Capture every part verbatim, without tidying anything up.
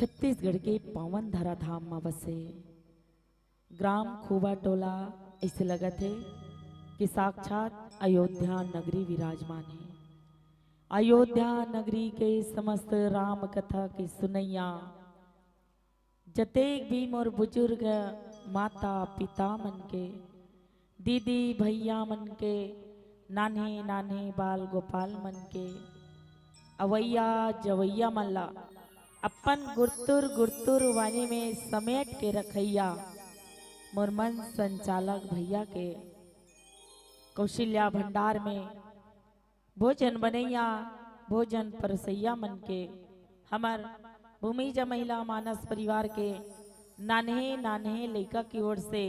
छत्तीसगढ़ के पावन धराधाम म बसे ग्राम खोबा टोला, ऐसे लगत हे कि साक्षात अयोध्या नगरी विराजमान हे। अयोध्या नगरी के समस्त राम कथा के सुनैया जतेक भी मोर बुजुर्ग माता पिता मन के, दीदी भैया मन के, नान्हे नान्हे बाल गोपाल मन के, अवैया जवैया मन ला अपन गुरतुर गुरतुर वाणी में समेट के रखैया मोर मंच संचालक भैया के कौशल्या भंडार में भोजन बनैया, भोजन परोसैया मन के, हमर भूमिजा महिला मानस परिवार के नान्हे नान्हे लइका की ओर से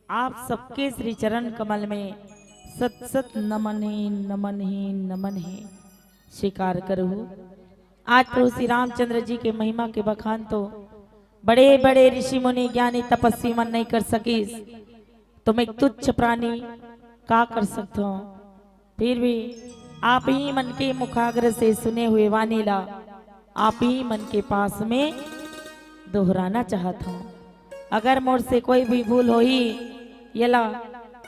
आप सबके श्री चरण कमल में सत सत नमन हे, नमन हे, नमन हे। स्वीकार करहु। आज प्रभु श्री रामचंद्र जी के महिमा के बखान तो बड़े बड़े ऋषि मुनि ज्ञानी तपस्वी मन नहीं कर सकिस, तो मैं तुच्छ प्राणी का कर सकता हूँ? फिर भी आप ही मन के मुखाग्र से सुने हुए वाणी ला आप ही मन के पास में दोहराना चाहत हूँ। अगर मोर से कोई भी भूल होही, येला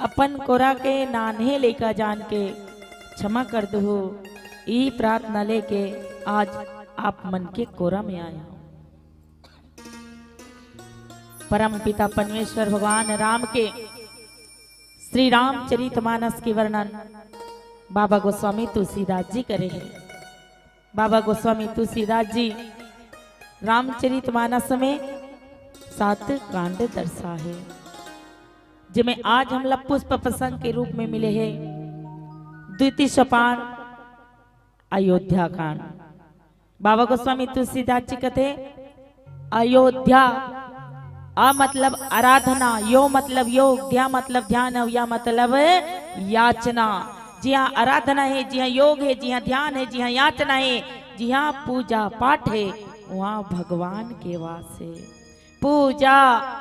अपन कोरा के नान्हे लइका जान के क्षमा कर दुहू। ई प्रार्थना लेके आज आप मन के कोरा में आया हूँ। परम पिता परमेश्वर भगवान राम के श्री रामचरित मानस के वर्णन बाबा गोस्वामी तुलसीदास जी करे हे। बाबा गोस्वामी तुलसीदास जी रामचरित मानस में सात कांड दर्शा हे, जेमे आज हमला पुष्प प्रसंग के रूप में मिले हे द्वितीय सोपान अयोध्या कांड। बाबा गोस्वामी तुलसीदास जी कथे, अयोध्या, अ मतलब आराधना, यो मतलब योग, ध्या मतलब ध्यान, अउ या मतलब याचना। जिहाँ आराधना हे, जिहाँ योग हे, जिहाँ ध्यान हे, जिहाँ याचना हे, जिहाँ पूजा पाठ हे, वहाँ भगवान के वास हे। पूजा,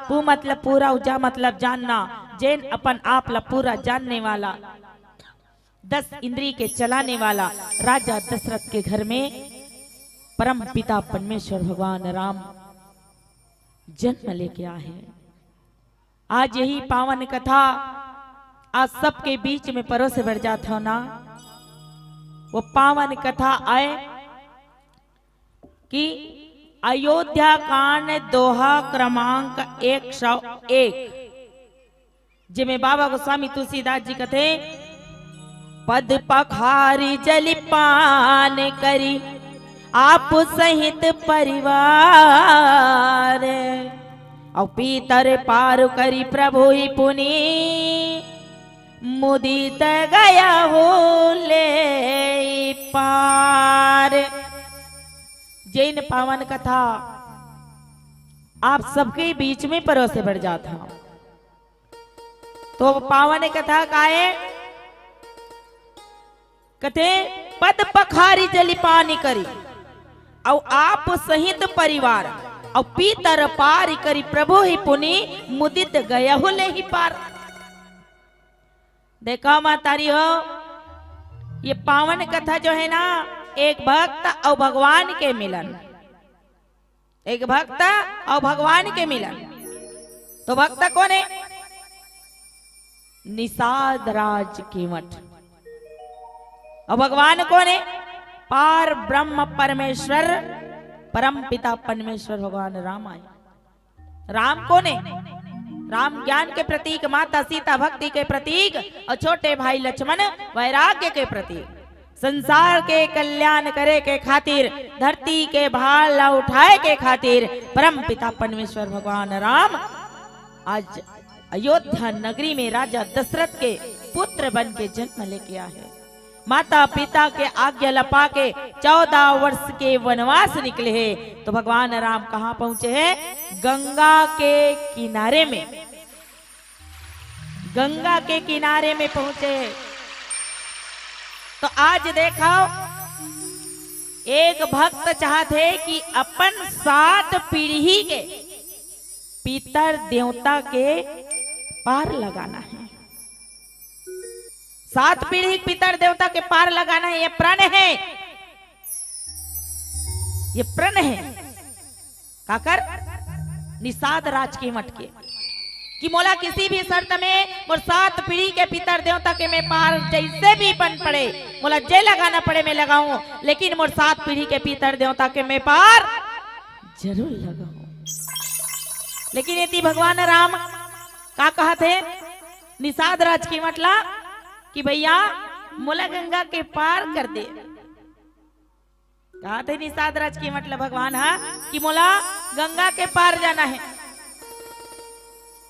पू मतलब पूरा, उजा मतलब जानना, जेन अपन आप ला पूरा जानने वाला, दस इंद्री के चलाने वाला राजा दशरथ के घर में परम पिता परमेश्वर भगवान राम जन्म लेके आए हैं। आज यही पावन कथा आज सबके बीच में परोसे बर जात हव ना। वो पावन कथा आए कि अयोध्या कांड दोहा क्रमांक एक सौ एक, जेमे बाबा गोस्वामी तुलसीदास जी कथे, पद पखारी जलि पान करी आप सहित परिवार, अउ पीतर पार करी प्रभु ही पुनि मुदित गयहु लेइ पार। जेन पावन कथा आप सबके बीच में परोसे बर जात हव। तो पावन कथा काय कथे, पद पखारी जलि पान करी, अउ आप सहित परिवार, अउ पीतर पार करी प्रभु ही पुनि मुदित गयहु लेहि पार। देखा महतारी हो, ये पावन कथा जो है ना, एक भक्त अउ भगवान के मिलन, एक भक्त अउ भगवान के मिलन। तो भक्त कोन हे? निषाद राज केवट। अउ भगवान कोन हे? पार ब्रह्म परमेश्वर, परम पिता परमेश्वर भगवान राम आए। राम कोन हे? राम ज्ञान के प्रतीक, माता सीता भक्ति के प्रतीक अउ छोटे भाई लक्ष्मण वैराग्य के प्रतीक। संसार के कल्याण करे के खातिर, धरती के भार ला उठाए के खातिर परम पिता परमेश्वर भगवान राम आज अयोध्या नगरी में राजा दशरथ के पुत्र बन के जन्म लेके आए हे। माता पिता के आज्ञा ला पाके चौदह वर्ष के वनवास निकले हे, तो भगवान राम कहाँ पहुंचे हे? गंगा के किनारे में, गंगा के किनारे में पहुंचे हे। तो आज देखव, एक भक्त चाहत हे कि अपन सात पीढ़ी के पितर देवता के पार लगाना हे। सात पीढ़ी पितर देवता के पार लगाना हे, ये प्रण हे, ये प्रण हे। काकर? निषाद राजकेवट के, कि मोला किसी भी शर्त में मोर सात पीढ़ी के पितर देवता के मैं पार जैसे भी बन पड़े, मोला जे लगाना पड़े मैं लगाऊं, लेकिन मोर सात पीढ़ी के पितर देवता के मैं पार जरूर लगाऊं। लेकिन एती भगवान राम का कहत हे निषाद राजकेवट ला कि भैया मोला गंगा के पार कर दे। कहा थे निषाद राजकेवट ला भगवान हा कि मोला गंगा के पार जाना हे।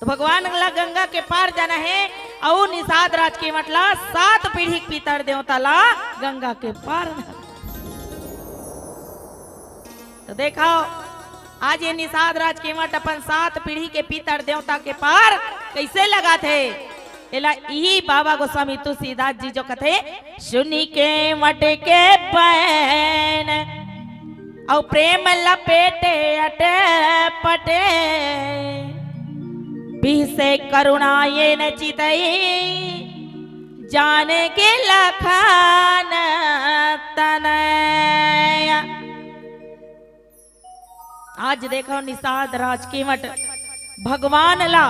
तो भगवान ला गंगा के पार जाना हे, अउ निषाद राजकेवट ला सात पीढ़ी के पितर देवता ला गंगा के पार। तो देखो, आज ये निषाद राजकेवट अपन सात पीढ़ी के पितर देवता के पार कैसे लगाथे। एला इही बाबा गोस्वामी तुलसीदास जी जो कथे, सुनि केवट के बहन अउ प्रेम लपेटे अटपटे, बिहसे करुणा येन चितई जाने के लखन तनय। आज देखो निषाद राजकेवट भगवान ला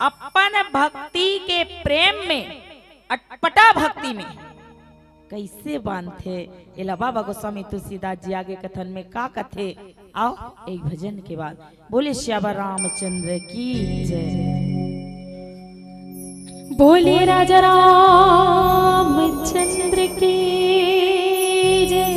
अपन भक्ति के प्रेम में, अटपटा भक्ति में कैसे बांधथे, एला बाबा गोस्वामी तुलसीदास जी आगे कथन में का कथे, आओ एक भजन के बाद। बोले श्यावर रामचंद्र की जय। बोले राजा रामचंद्र की जय।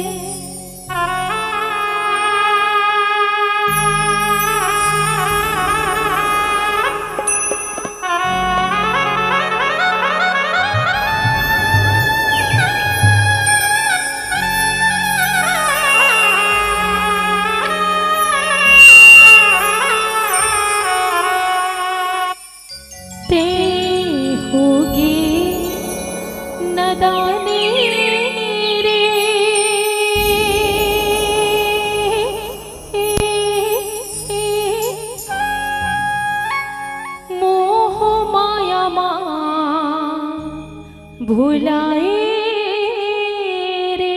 ते होगे नदाने रे, मोह माया मा भुलाए रे।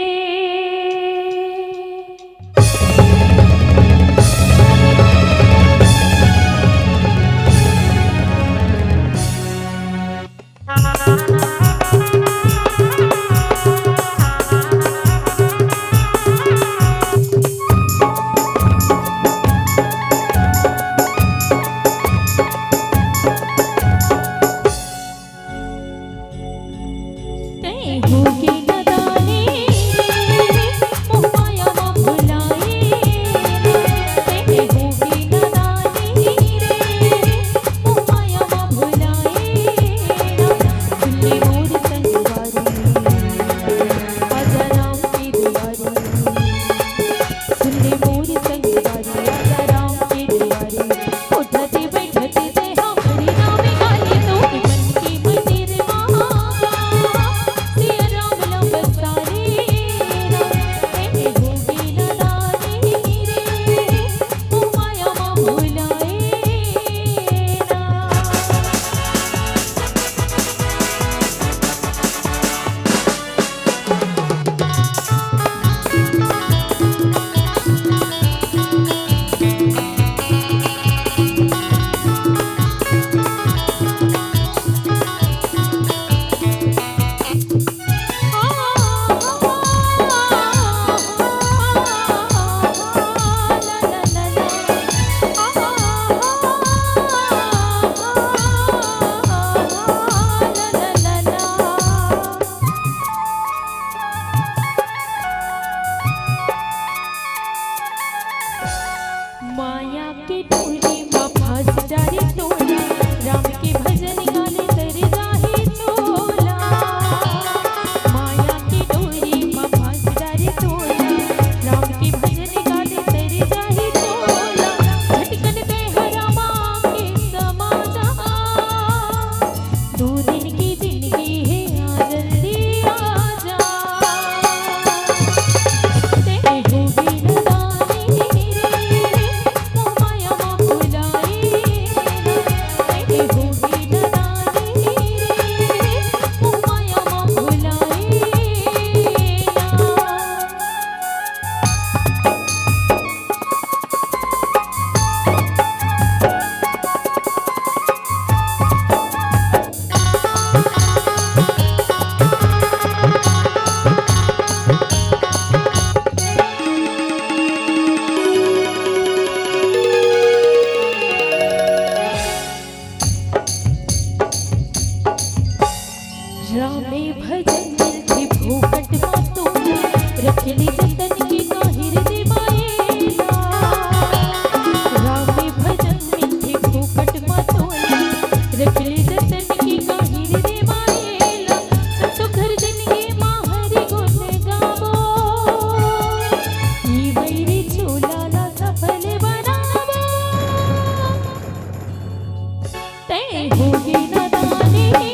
तैं होगे नदानी रे,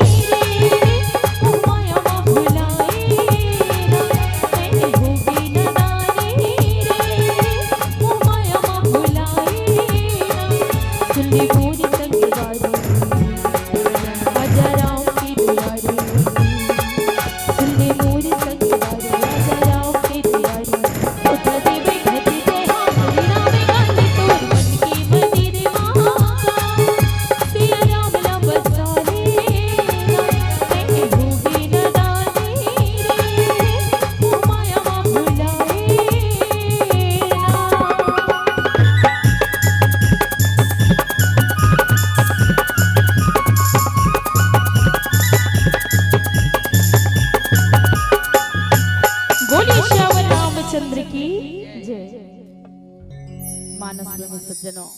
ओ माया मा भुलाए ना। तैं होगे नदानी रे, ओ माया मा भुलाए ना। सुन ले मोर संगवारी, आजा राम के दुआरी। सुन ले मोर संगवारी, आजा राम के दुआरी। उठा देबे घटी से हाथ, गिरावे गाली तोर मन के मंदिर मा। सिया राम ला बसा लेना, तैं होगे नदानी रे, ओ माया मा भुलाए ना। बोलिए श्याम रामचंद्र की जय। मानस प्रेमी सज्जनों,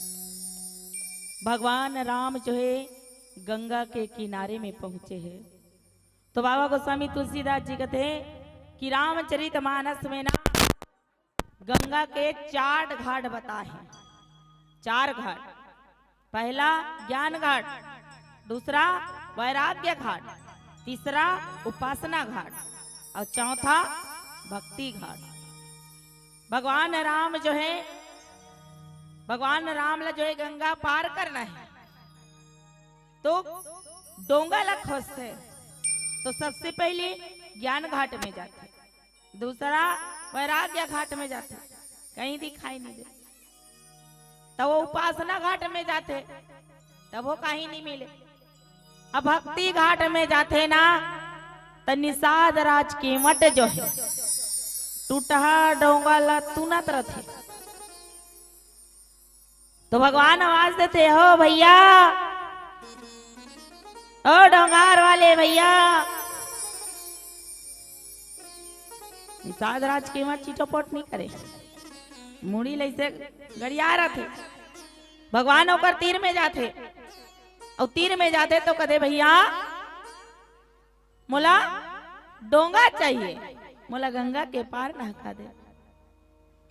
भगवान राम जो है गंगा के किनारे में पहुंचे हैं, तो बाबा गोस्वामी तुलसीदास जी कहते हैं कि रामचरित मानस में ना गंगा के चार घाट बताए हैं। चार घाट। पहला ज्ञान घाट, दूसरा वैराग्य घाट, तीसरा उपासना घाट और चौथा भक्ति घाट। भगवान राम जो है, भगवान राम ला जो है गंगा पार करना है, तो डोंगा ला खोजथे, तो सबसे पहले ज्ञान घाट में जाथे, दूसरा वैराग्य घाट में जाथे, कहीं दिखाई नहीं दे। तब वो उपासना घाट में जाथे, तब वो कहीं नहीं मिले। अब भक्ति घाट में जाथे ना, त निषाद राज केवट जो है, टूटहा डोंगा ला तुनत रथे। तो भगवान आवाज देथे, "हो भैया, ओ डोंगार वाले भैया।" निषाद राज केवट चिटोपट नहीं करे, मुड़ी लइसे गरिया रथे। भगवान ओकर तीर में जाथे, अउ तीर में जाथे तो कथे, "भैया, मोला डोंगा चाहिए, मोला गंगा के पार नहका दे।"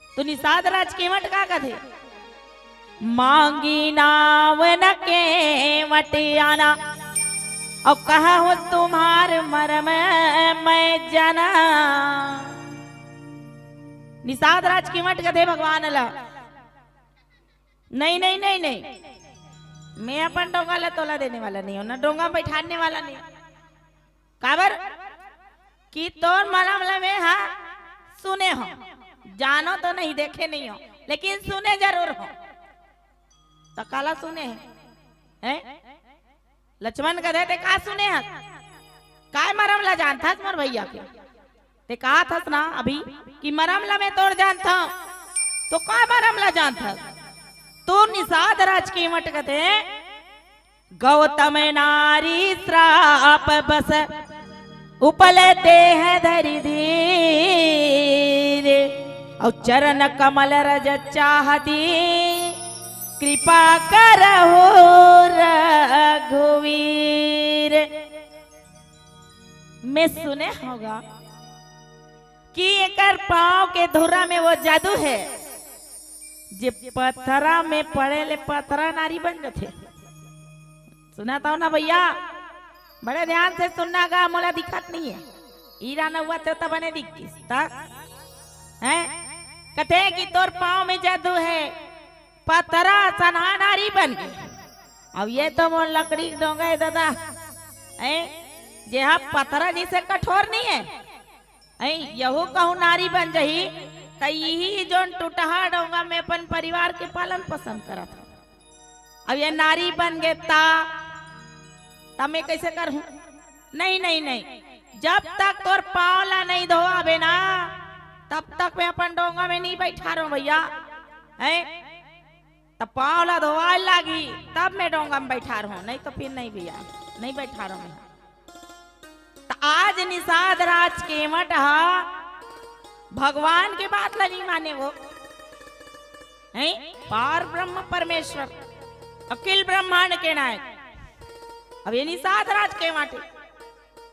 तो निषाद राज केवट का कथे, "मांगी नाव न केवट आना, अउ कहा हो तुम्हार मरम मैं जाना।" निषाद राज केवट कथे भगवान ला, "नहीं, नहीं, नहीं, नहीं, मैं अपन डोंगा ला तोला देने वाला नहीं हूँ, ना डोंगा बैठाने वाला नहीं हूँ।" काबर कि तोर मरम ला मैं हा सुने हो, जानो तो नहीं, देखे नहीं हो, लेकिन सुने जरूर हो। त काला सुने हे? हैं? लक्ष्मण कथे, "ते का सुने हस? काय मरम ला जानथस मोर भैया के? ते कहा थस ना अभी कि मरम ला मैं तोर जानथव, तो का मरम ला जानथस?" तो निषाद राज केवट कथे, "गौतम नारी श्राप बस उपले देह धरि धीर, अउ चरण कमल रज चाहती कृपा करहु रघुवीर।" मैं सुने होगा कि एकर पाँव के धुरा में वो जादू है, जे पथरा में पड़े ले पथरा नारी बन जाथे। सुनत हव ना भैया, बड़े ध्यान से सुनना गा, मोला दिखत नहीं है, ईरा नउआ ते त बने दिख गिस, त हैं? कथे कि तोर पाँव में जादू है, पथरा सनहा नारी बन गे। अब ये तो मोर लकड़ी के डोंगा है दादा, हैं? जे हा पथरा जैसे कठोर नहीं है, ऐ, यहू कहूँ नारी बन जही, त इही जोन टूटहा डोंगा में अपन परिवार के पालन पोषण करत हव। अब ये नारी बन गे ता, त मैं कैसे करहूँ? नहीं, नहीं, नहीं, जब तक तोर पाँव ला नहीं धोवाबे ना, तब तक मैं अपन डोंगा में नहीं बैठा रहूँ भैया। हैं? त पाँव ला धोवाए लागी, तब मैं डोंगा में बैठा रहूँ, नहीं तो फिर नहीं भैया, नहीं बैठा रहूँ मैं। त आज निषाद राज केवट हा भगवान के बात ला नहीं माने वो, हैं? पार ब्रह्म परमेश्वर, अखिल ब्रह्मांड के नायक। अब ये निषाद राज केवट हे,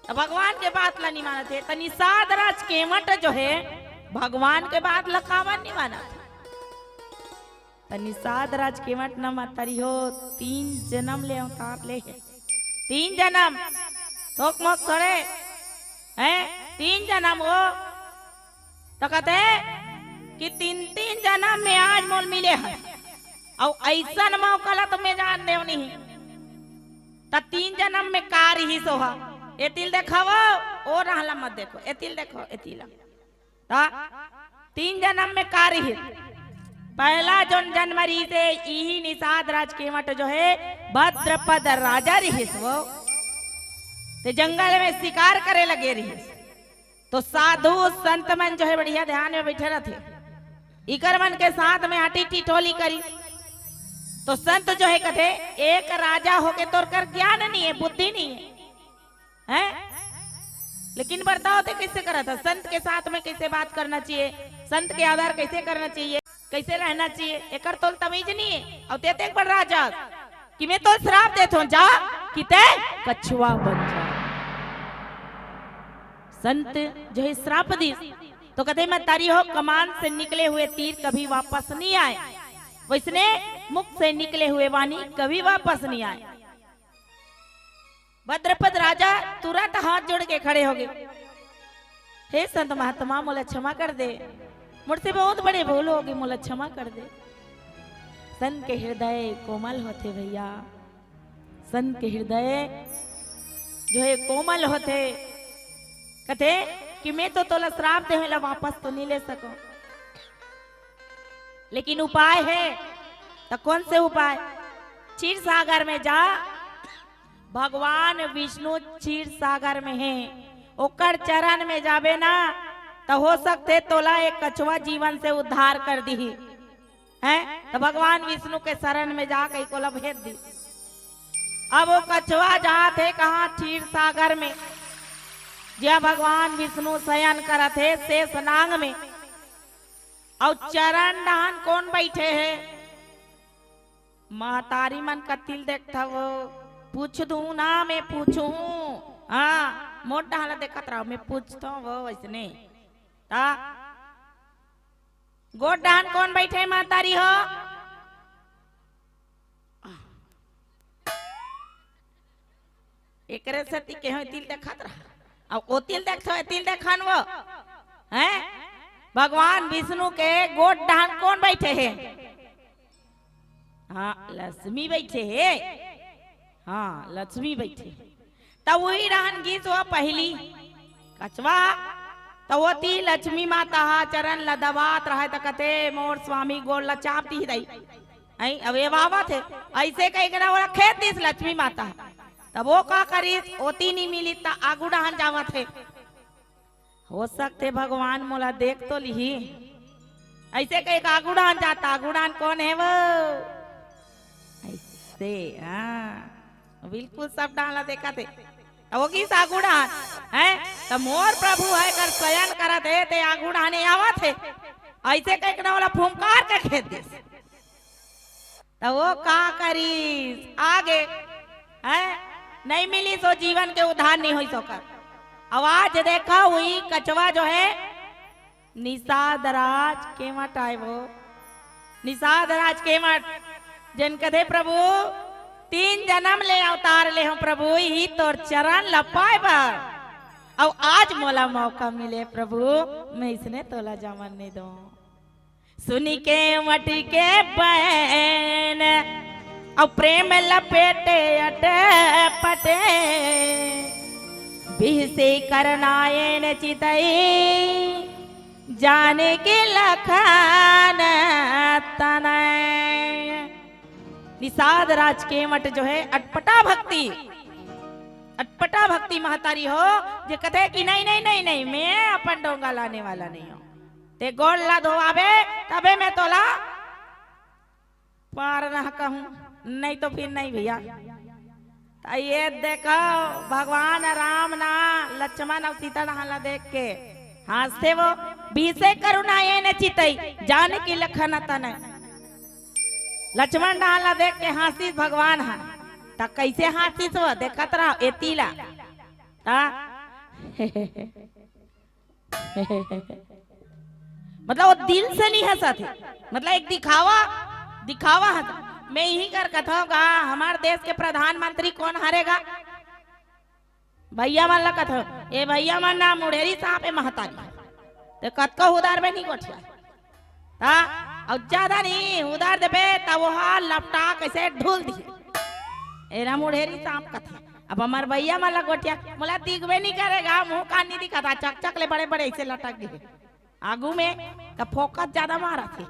त भगवान के बात ला नहीं मानत हे, त निषाद राज केवट जो है भगवान के बात ला काबर नहीं मानत? त निषाद राज केवट न महतारी हो, तीन जनम ले अवतार ले हे। तीन जनम, थोक मोक थोड़े, हैं? तीन जनम हो। त कथे कि तीन तीन जनम में आज मोल मिले हे, अउ अइसन मौका ला तो मैं जान देव नहीं। त तीन जनम में का रिहिस ओहा, एतिल देखावो, ओ रहला मत देखो, एतिल देखो, एतिला। त तीन जनम में का रिहिस? पहला जोन जनम रिहिस हे, इही निषाद राज केवट जो हे, भद्रपद राजा रिहिस वो। ते जंगल में शिकार करे लगे रिहिस। तो साधु संत मन जो हे, बढ़िया ध्यान में बैठे रथे। इकर मन के साथ में आटी टिटोली करी। तो संत जो हे कथे, एक राजा होके तोर कर ज्ञान नहीं हे, बुद्धि नहीं हे। हैं? लेकिन बर्ताव ते कइसे करत हे? संत के साथ में कइसे बात करना चाहिए, संत के आदर कइसे करना चाहिए, कइसे रहना चाहिए, एकर तोल तमीज नहीं हे। अउ ते तेक बड़ राजा कि मैं तो श्राप देत हूँ, जा कि ते कछुआ बन जा। संत जो हे श्राप दिस, तो कथे, महतारी हो, कमान से निकले हुए तीर कभी वापस नहीं आए, वैसने मुख से निकले हुए वाणी कभी वापस नहीं आए। भद्रपद राजा तुरंत हाथ जोड़ के खड़े हो गए, हे संत महात्मा, मोला क्षमा कर दे, मोर से बहुत बड़े भूल हो गए, मोला क्षमा कर दे। संत के हृदय कोमल होथे भैया, संत के हृदय जो हे कोमल होथे। कथे कि मैं तो तोला श्राप देहे ला वापस तो नहीं ले सकूं, लेकिन उपाय हे। त कौन से उपाय? क्षीर सागर में जा, भगवान विष्णु क्षीर सागर में हे, ओकर चरण में जाबे ना, त हो सकथे तोला एक कछुआ जीवन से उद्धार कर दिही। हैं? त भगवान विष्णु के शरण में जाके ओला भेज दी। अब वो कछुआ जात हे कहाँ? क्षीर सागर में, जिहाँ भगवान विष्णु शयन करत हे शेष नांग में। अउ चरण डहान कौन बैठे हे? महतारी मन कतिल देखथव, पूछ दूं ना, मैं पूछूं? हाँ, मोर डहान ला देखत रहो, मैं पूछथव वो वैसने। ता गोड़ डहान कौन बैठे हे महतारी हो? एकरे सेती केहेंव एतिल देखत रहा। अउ ओतिल देखथव, एतिल देखन वो। हैं? भगवान विष्णु के गोड़ डहान कौन बैठे हे? हाँ, लक्ष्मी बैठे हे। हाँ, लक्ष्मी बैठे। त उही डहान गिस वो पहिली कछुआ। त ओती लक्ष्मी माता हा चरण ल दबात रहय त कथे, मोर स्वामी गोड़ ल चाप दिही दाई। अई, अब ये बावत हे। अइसे कहिके ना ओला खेद दिस लक्ष्मी माता। तब वो का करिस, ओती नी मिलिस त आगू डहान जावत हे। हो सकथे भगवान मोला देख तो लिही। अइसे कहिके आगू डहान जात, आगू डहान कौन हे वो? अइसे, हाँ। बिल्कुल सब डहान ला देखत हे। त वो गिस आगू डहान, हैं? त मोर प्रभु हे कर शयन करत हे, ते आगू डहाने आवत हे। अइसे कहिके ना ओला फुंकार के खेद दिस। त वो का करिस? आगे, हैं? नहीं मिलिस, वो जीवन के उद्धार नहीं होइस ओकर। अब आज देखा, उही कछुआ जो हे, निषाद राज केवट आय वो। निषाद राज केवट, जेन कथे, प्रभु, तीन जनम ले अवतार ले हंव प्रभु, इही तोर चरण ल पाय बर। अउ आज मोला मौका मिले प्रभु, मैं अइसने तोला जावन नहीं दूं। सुनि केवट के बयन, अउ प्रेम लपेटे अटपटे, बिहसे कर नयन चितई, जानकी लखन तनय। निषाद राज केवट जो हे अटपटा भक्ति, अटपटा भक्ति महतारी हो, जे कथे कि नहीं, नहीं, नहीं, नहीं, मैं अपन डोंगा लाने वाला नहीं हंव। ते गोड़ ला धोवाबे, तभे मैं तोला पार ना कहूं, नहीं तो फिर नहीं भैया। त ये देखो, भगवान राम ना लक्ष्मण अउ सीता डहान ला देख के हंसथे वो, बिहसे कर नयन चितई, जानकी लखन तनय। लक्ष्मण डहान ला देख के हंसिस भगवान हा। त कइसे हंसिस वो? देखत रहो एती ला। त मतलब वो दिल से नहीं हंसत हे, मतलब एक दिखावा, दिखावा हस। मैं इही कर कथंव गा, हमर देश के प्रधानमंत्री कोन हरे गा? भइया मन ला कथंव, ए भइया मन ना मुड़ेरी सांप ए महतारी। ते कतको हुदारबे नी गोठिया। ता, अउ जादा नी हुदार देबे, त वो हा लपटा कइसे ढुल दिही। एला मुड़ेरी सांप कथे। अब हमर भइया मन ला गोठिया, मोला दिखबे नी करे गा, मुंह कान नी दिखत हे, चकचक ले बड़े-बड़े अइसे लटक गे। आगू में त फोकस जादा मारत हे।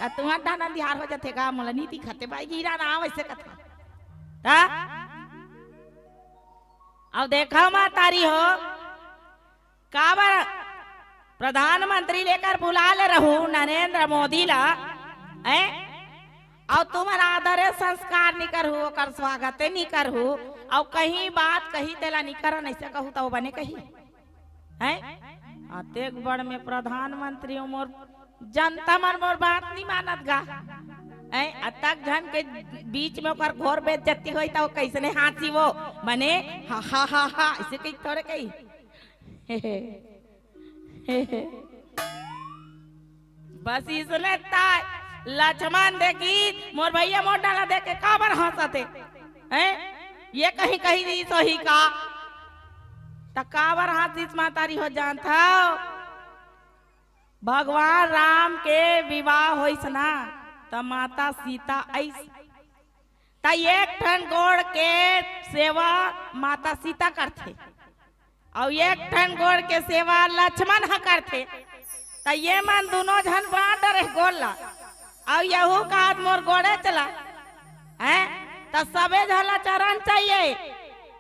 त तुंहर डाहर अंधियार हो जाथे गा, मोला नी दिखत हे, भाई गिरा ना, वइसे कथे। त अब देखव महतारी हो, काबर प्रधानमंत्री ल एकर बुला ले रहू नरेंद्र मोदी ला, हैं? अउ तुमन आदरे संस्कार नी करहू, ओकर स्वागते नी करहू, अउ कहीं बात कही तेला नी करन, अइसे कहू त वो बने कही? हैं? अतेक बड़ में प्रधानमंत्री हो, मोर जनता मन मोर बात नी मानत गा। हैं? अतक झन के बीच में ओकर घोर बेइज्जती होई त वो कइसने हाँसी वो? बने हा, हा, हा, हा, अइसे कही थोड़े कही। बस इसने ताय लक्ष्मण देखिस, मोर भइया मोर डाहर देख के काबर हाँसत हे? हैं? ये कहीं कही दिस होही का? त काबर हाँसिस महतारी हो जानथव? भगवान राम के विवाह होइस ना, त माता सीता आइस। त एक ठन गोड़ के सेवा माता सीता करथे, अउ एक ठन गोड़ के सेवा लक्ष्मण ह करथे। त ये मन दूनों झन बांट डरे गोड़ ला, अउ यहू कहत मोर गोड़े चला, हैं? त सबे झन ला चरण चाहिए,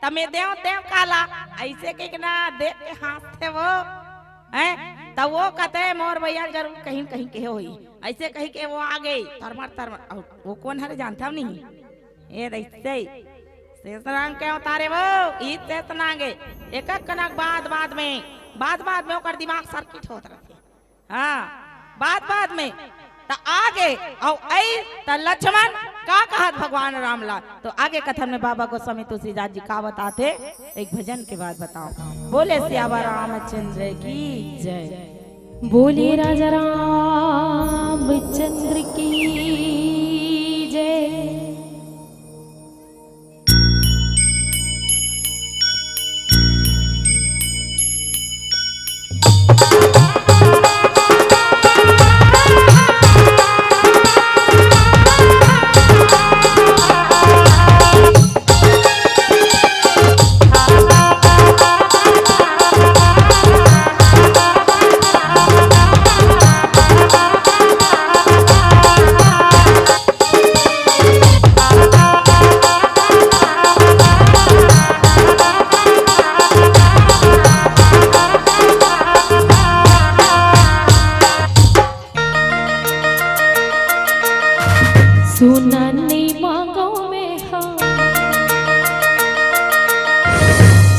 त मैं देंव, देंव काला, अइसे कहिके ना देख के हाँसथे वो, हैं? त वो कथे मोर भइया जरूर कहीं न कहीं कहे होही, अइसे कहिके वो आगे तरमर तरमर, अउ वो कोन हरे जानथव नहीं? ए दइसे शेषनांग के अवतार हे वो, ई शेषनांग हे। एक एक कनक बाद बाद में, बाद बाद में ओकर दिमाग सर्किट होत रहिथे। हाँ, बाद बाद में। त आगे अउ अइस त लक्ष्मण का कहत भगवान राम ला, त आगे कथन में बाबा गोस्वामी तुलसीदास जी का बताथे, एक भजन के बाद बतावँव। बोले सियावर रामचंद्र की जय। बोले राजा रामचंद्र की जय। सोना नइ मांगों मैं हा,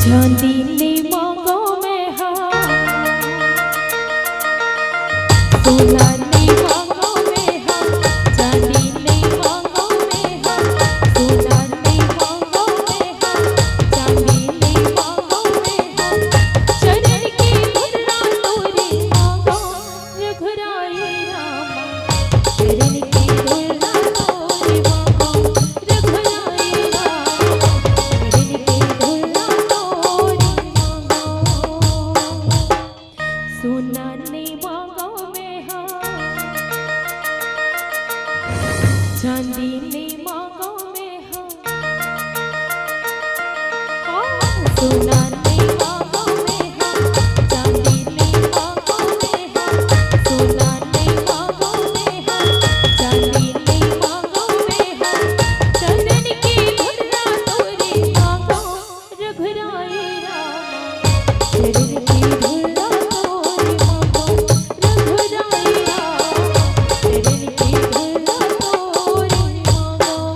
चांदी नइ मांगों मैं हा। सोना नइ मांगों मैं हा, चांदी नइ मांगों मैं हा। सोना नइ मांगों मैं हा, चांदी नइ मांगों मैं हा। चरण के धुला तोरे मांगों, रघुराई रामा। चरण के धुला तोरे मांगों, रघुराई रामा। चरण के धुला तोरे मांगों। सोना नइ मांगों मैं हा, चांदी नइ मांगों मैं हा। सोना नइ मांगों मैं हा, चांदी नइ मांगों मैं हा। सोना नइ मांगों मैं हा, चांदी नइ मांगों मैं हा। चंदन के धुला तोरे मांगों, रघुराई रामा। चरण के धुला तोरे मांगों, रघुराई रामा। चरण के धुला तोरे मांगों।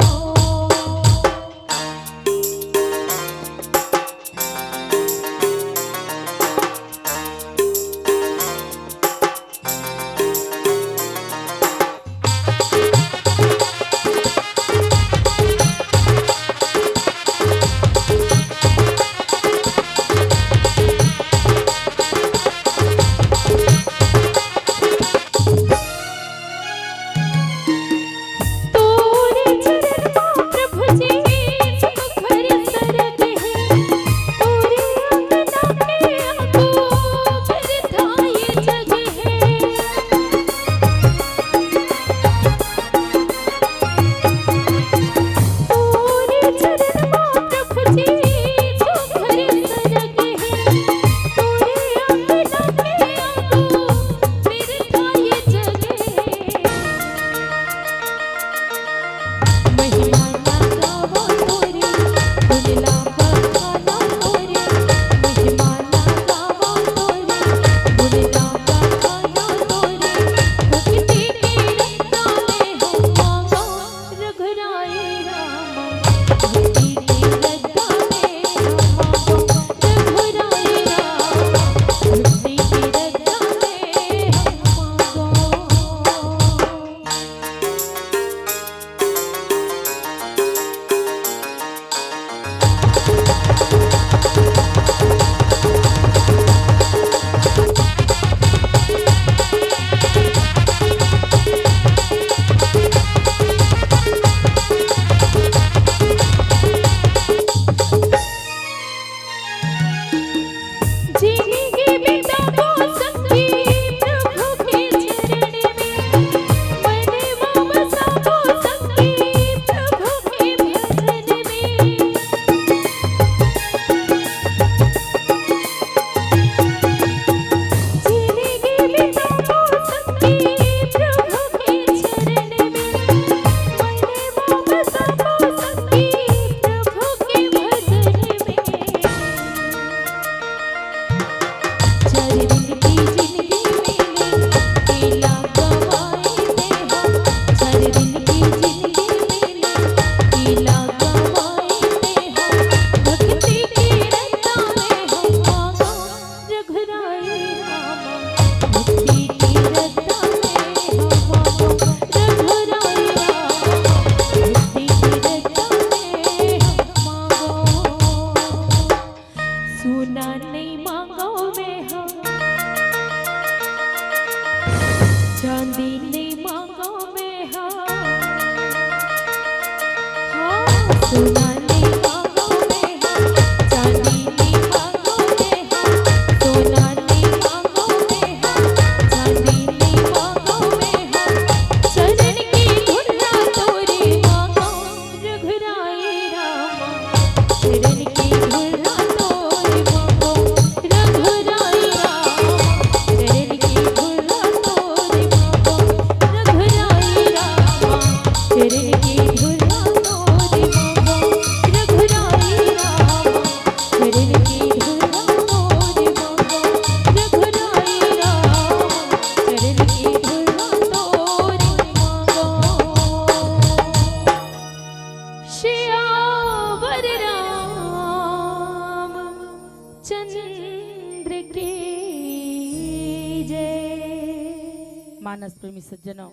मानस प्रेमी सज्जनों,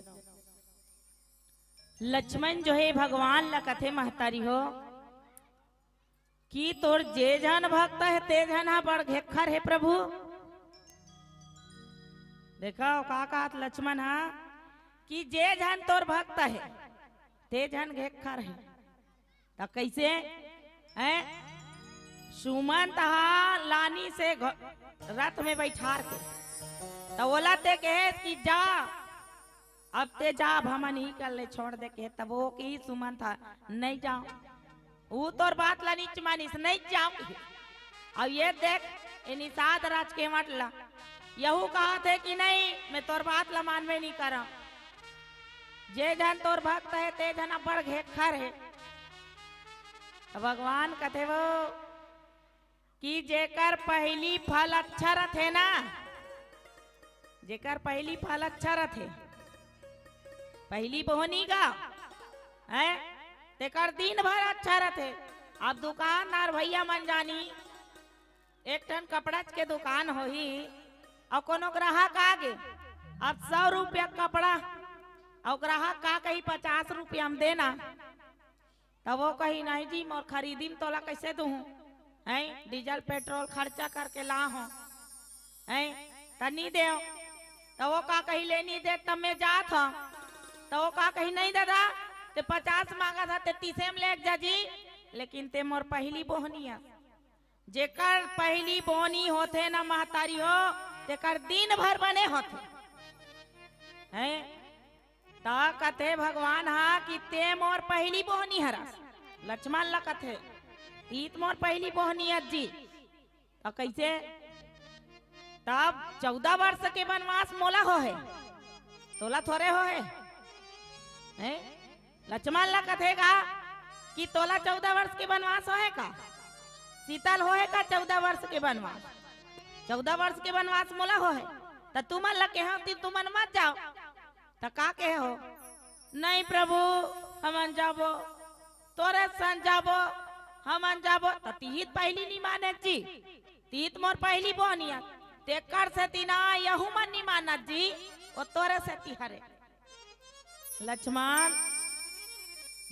लक्ष्मण जो हे भगवान ला कथे महतारी हो कि तोर जे झन भक्त हे ते झन हा बड़ घेक्खर हे प्रभु। देखव का कहत लक्ष्मण हा कि जे झन तोर भक्त हे ते झन घेक्खर हे। त कइसे? हैं? सुमंत हा लानिस हे घ-, रथ में बइठार के। त ओला ते कहे कि जा, अब ते जा, अब हमन ही कर ले, छोड़ दे के। तब ओ कही सुमंत हा, नइ जांव। ऊ तोर बात ला नइ मानिस, नइ जांव। अउ ये देख, ए निषाद राज के मटला, यहू कहत हे कि नइ, मैं तोर बात ला मानबे नइ करंव। जे झन तोर भक्त हे, ते झन अब्बड़ घेक्खर हे। त भगवान कथे वो कि जेकर पहिली फल अच्छा रथे ना, जेकर पहिली फल अच्छा रथे, पहिली बोहनी का, हैं? तेकर दिन भर अच्छा रथे। अब दुकानदार भइया मन जानी, एक ठन कपड़ा के दुकान होही, अउ कोनो ग्राहक आगे, अब सौ रुपया कपड़ा, अउ ग्राहक का कही, "पचास रुपया म देना।" तब वो कही, "नहीं जी, मोर खरीदी म तोला कइसे दूहूं? हैं, डीजल पेट्रोल खर्चा करके ला हों, हैं, त नी देव।" त वो का कही, "ले नी दे, तब मैं जात हों।" त वो का कही, "नहीं दादा, ते पचास मांगत हा, ते तीसे म लेग जा जी, लेकिन ते मोर पहिली बोहनी अस।" जेकर पहिली बोहनी होथे ना महतारी हो, तेकर दिन भर बने होथे। हैं? त कथे भगवान हा कि ते मोर पहिली बोहनी हरस। लक्ष्मण ला कथे, "तीत मोर पहिली बोहनी अस जी।" त कइसे? तब चौदह वर्ष के बनवास मोला होहे, तोला थोरे होहे। हैं? लक्ष्मण ला कथे का कि तोला चौदह वर्ष के बनवास होहे का? सीता ल होहे का चौदह वर्ष के बनवास? चौदह वर्ष के बनवास मोला होहे। त तुमन ला केहेंव कि तुमन मत जाव। त का केहे हो? "नहीं प्रभु, हमन जाबो, तोरे संग जाबो, हमन जाबो।" त तिही त पहिली नी माने जी, तिही त मोर पहिली बोहनी अस। तेकर सेती ना यहू मन नी मानत जी, ओ तोरे सेती हरे। लक्ष्मण,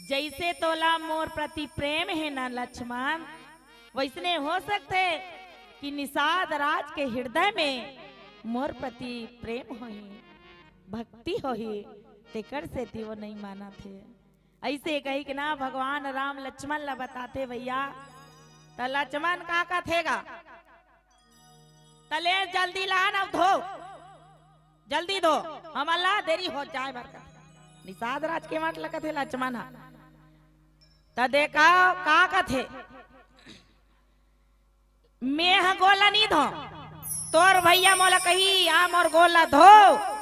जइसे तोला मोर प्रति प्रेम हे ना लक्ष्मण, वइसने हो सकथे कि निषाद राज के हृदय में मोर प्रति प्रेम होही, भक्ति होही, तेकर सेती वो नइ मानत हे। अइसे कहिके ना भगवान राम लक्ष्मण ला बताथे भइया। त लक्ष्मण का कथे गा, "त ले जल्दी लान अउ धो, जल्दी धो, हमन ला देरी हो जाय बर का।" निषाद राज के मट लगत हे लक्ष्मण हा। त देखव का कथे, "मैं ह गोल ला नी धोंव, तोर भइया मोला कही, 'आ मोर गोल ला धो,'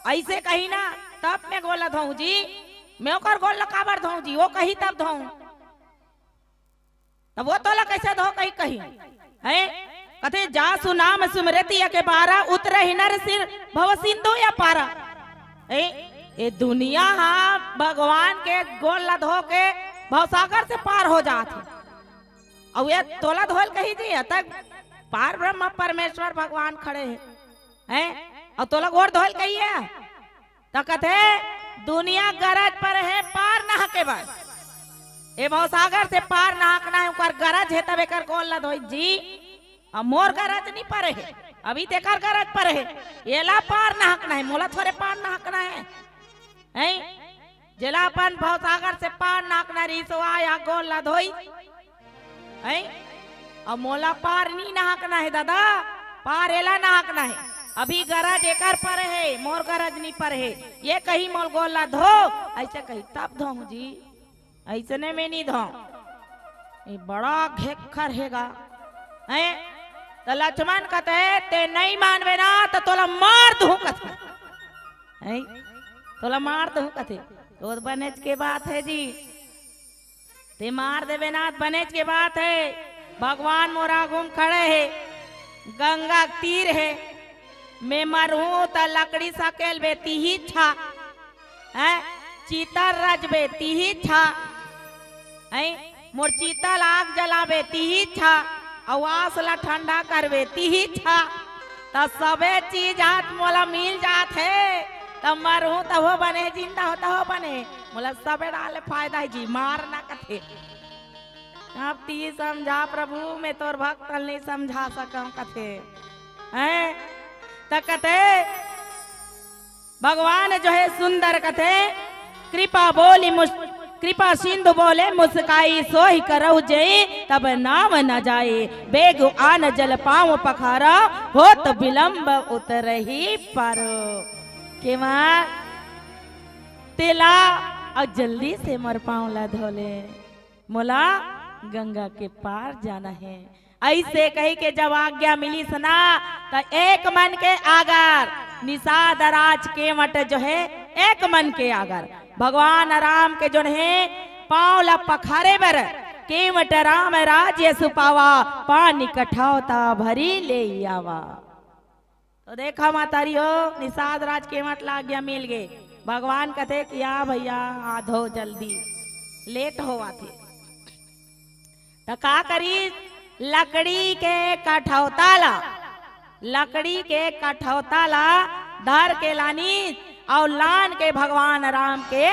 अइसे कही ना, तब मैं गोल ला धोंव जी, मैं ओकर गोल ला काबर धोंव जी, वो कही तब धोंव।" तब वो तोला कइसे धो कही कही? हैं? कथे, "जासु नाम सुमिरति एके बारा, उतरहि नर सिर भव सिंधु या पारा।" ए, ए दुनिया हा भगवान के गोल ला धो के भवसागर से पार हो जात हे। अउ ये तोला धोल कही जी, अतक पार ब्रह्म परमेश्वर भगवान खड़े हे। हैं? अउ तोला गोड़ धोल कही हे? त कथे, "दुनिया गरज पर हे पार नहके बर। ए भवसागर से पार नहकना हे, ओकर गरज हे तब एकर गोल ला धोई जी। अब मोर गरज नी परे हे, अभी तेकर गरज परे हे। एला पार नहकना हे, मोला थोरे पार नहकना हे।" हैं? जेला अपन भवसागर से पार नहकना रिहिस, ओ आय गोल ला धोई। हैं? अउ मोला पार नी नहकना हे दादा, पार एला नहकना हे। अभी गरज एकर परे हे, मोर गरज नी परे हे। ये कही मोर गोल ला धो, अइसे कही तब धोहूं जी, अइसने में नी धोंव। ये बड़ा घेक्खर हे गा। हैं? त लक्ष्मण कथे, "ते नइ मानबे ना त तोला मार दूहूं," कथे। हैं? "तोला मार दूहूं," कथे। तो बनेच के बात हे जी। ते मार देबे ना, बनेच के बात हे। भगवान मोर आगू म खड़े हे, गंगा के तीर हे। मैं मरहूं त लकड़ी सकेलबे तिही छा, हैं? चिता रचबे तिही छा, हैं? मोर चिता ला आग जलाबे तिही छा, अउ आस ला ठंडा करबे तिही छा। त सबे चीज आज मोला मिल जात हे। त तब मरहूं तब हो बने, जिंदा हो तब हो बने। मोला सबे डाले फायदा हे जी, मार ना कथे। अब ती समझा प्रभु, मैं तोर भक्त नहीं समझा सकम कथे। हैं? त कथे भगवान जो है सुंदर कथे, कृपा बोली मुस-, कृपा सिंधु बोले मुस्काई, सोहि करहु जई तब नाम न जाई। बेगु आन जल पाँव पखारा, होत विलंब उतरहि पारो। के माँ तेला अउ जल्दी से मोर पाँव ला धो ले, मोला गंगा के पार जाना हे। अइसे कहि के जब आज्ञा मिलिस ना, त एक मन के आगर निषाद राज केवट जो हे, एक मन के आगर भगवान राम के जोन हे, पाँव ला पखारे बर केवट राम राज यशु पावा, पानी कठौता भरी ले आवा। तो देखा मातारी हो, निषाद राज केवट ला आज्ञा मिल गे। भगवान कथे कि आ भैया, आ धो जल्दी, लेट होवत हे। त का करिस? लकड़ी के कठौता ला, लकड़ी के कठौता ला धर के लानिस अउ लान के भगवान राम के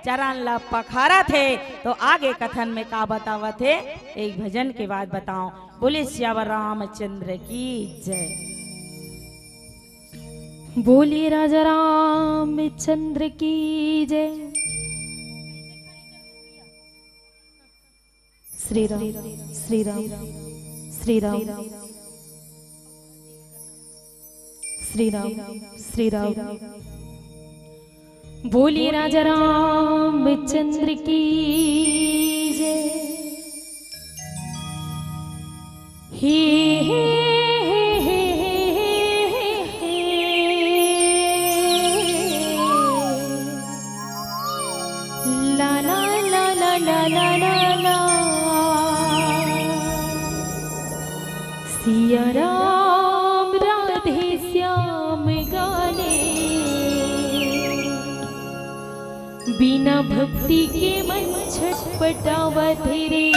चरण ला पखारत हे। तो आगे कथन में का बतावत हे, एक भजन के बाद बताओ। बोले सियावर रामचंद्र की जय। बोलिए राजा रामचंद्र की जय। श्री राम, श्री राम, श्री राम, श्री राम, श्री राम। बोलिए राजा रामचंद्र की जय। हे, हे, हे, हे, हे, हे, हे। ला, ला, ला, ला। सिया राम राधे श्याम गाने, बिना भक्ति के मन छटपटावत रे।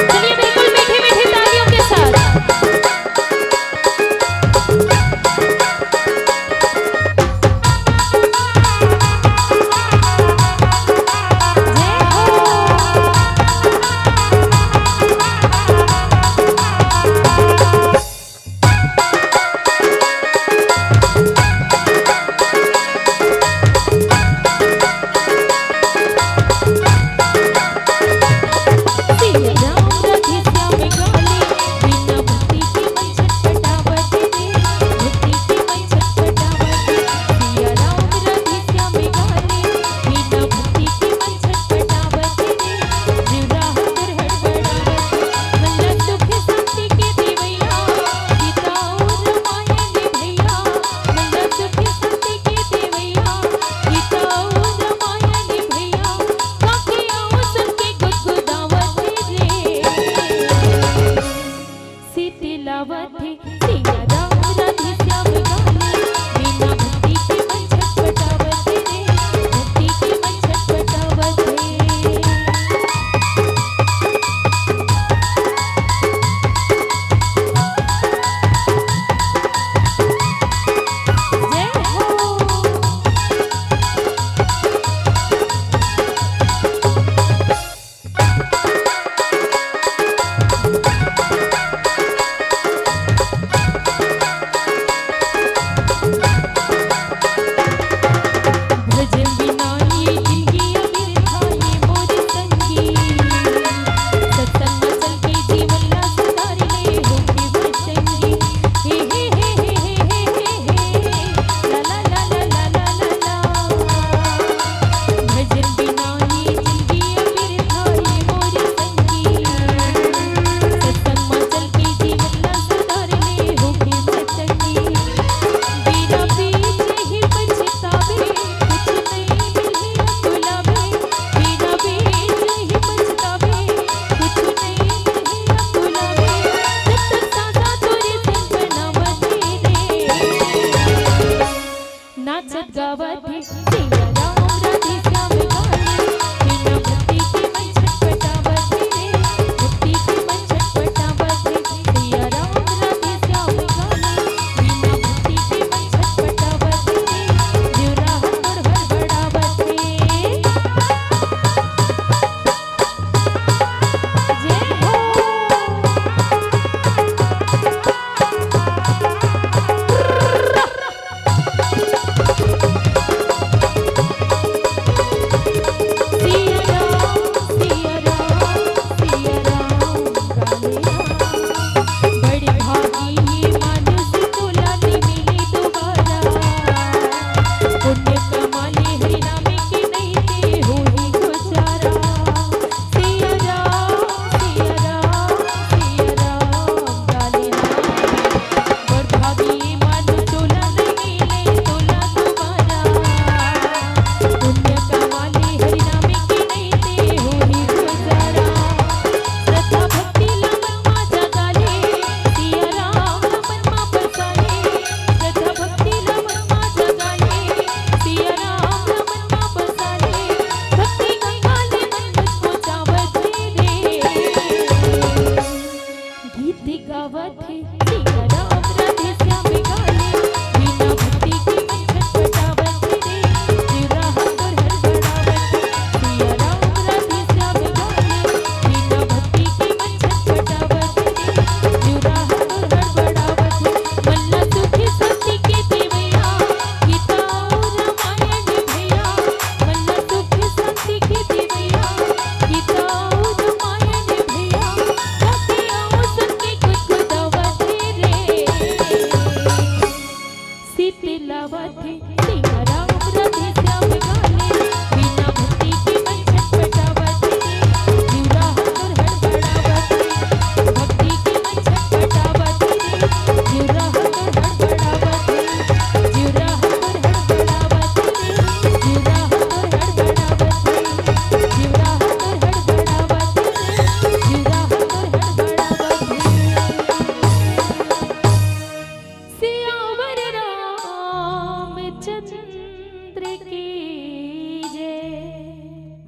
चलिए, बिल्कुल मीठी मीठी तालियों के साथ। जय हो।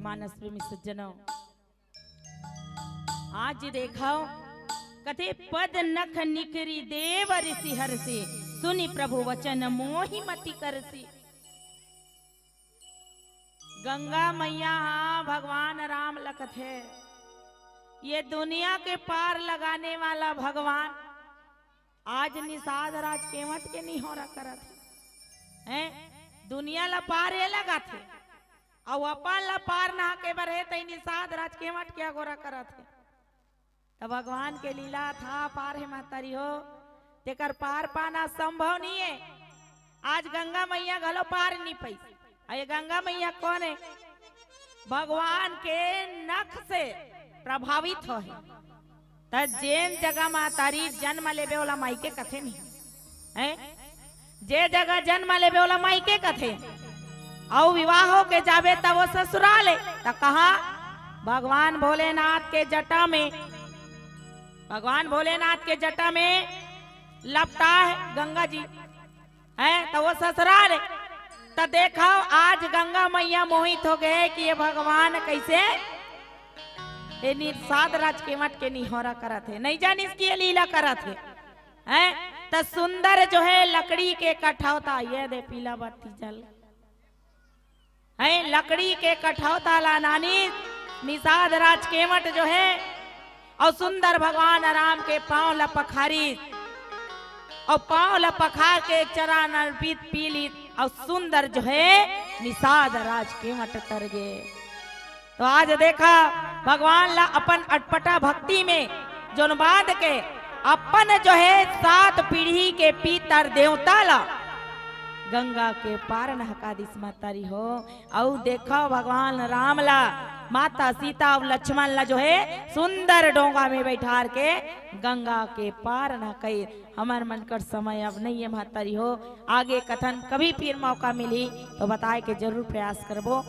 मानस प्रेमी सज्जनों, आज देखव कथे, पद नख निकरी देव ऋषि हरषि, सुनि प्रभु वचन मोहि मति करषि। गंगा मैया हा भगवान राम ल कथे, ये दुनिया के पार लगाने वाला भगवान आज निषाद राज केवट के निहोरा करत हे, हैं? दुनिया ला पार ए लगाथे, अउ अपन ला पार नहा के बर हे, तई निषाद राज केवट के अगोरा करत हे। त भगवान के लीला अथाह पार हे महतारी हो, तेकर पार पाना संभव नइ हे। आज गंगा मैया घलो पार नइ पाइस। अउ ये गंगा मैया कोन हे? भगवान के नख से प्रभावित होहे। त जेन जगह महतारी जन्म लेबे, ओला मायके कथे नहीं, हैं? जे जगह जन्म लेबे, ओला मायके कथे। अउ विवाह होके जाबे, त वो ससुराल हे। त कहाँ? भगवान भोलेनाथ के जटा में, भगवान भोलेनाथ के जटा में लपटा हे गंगा जी, हैं? त वो ससुराल हे। त देखव, आज गंगा मैया मोहित हो गे कि ये भगवान कइसे ये निषाद राज केवट के निहोरा करत हे, नइ जानिस कि ये लीला करत हे, हैं? त सुंदर जो हे लकड़ी के कठौता, ये दे पीला बत्ती जल, हैं? लकड़ी के कठौता ला नानिस निषाद राज केवट जो हे, अउ सुंदर भगवान राम के पाँव ला पखारिस, अउ पाँव ला पखार के चरण अर्पित पी लिस, अउ सुंदर जो हे निषाद राज केवट तर गे। त आज देखा, भगवान ला अपन अटपटा भक्ति में जोन बांध के अपन जो हे सात पीढ़ी के पितर देवता ला गंगा के पार नहका दिस महतारी हो। अउ देखव, भगवान राम ला, माता सीता अउ लक्ष्मण ला जो हे सुंदर डोंगा में बइठार के गंगा के पार नहकाइस। हमर मन कर समय अब नइ हे महतारी हो, आगे कथन कभी फिर मौका मिलही त बताए के जरूर प्रयास करबो।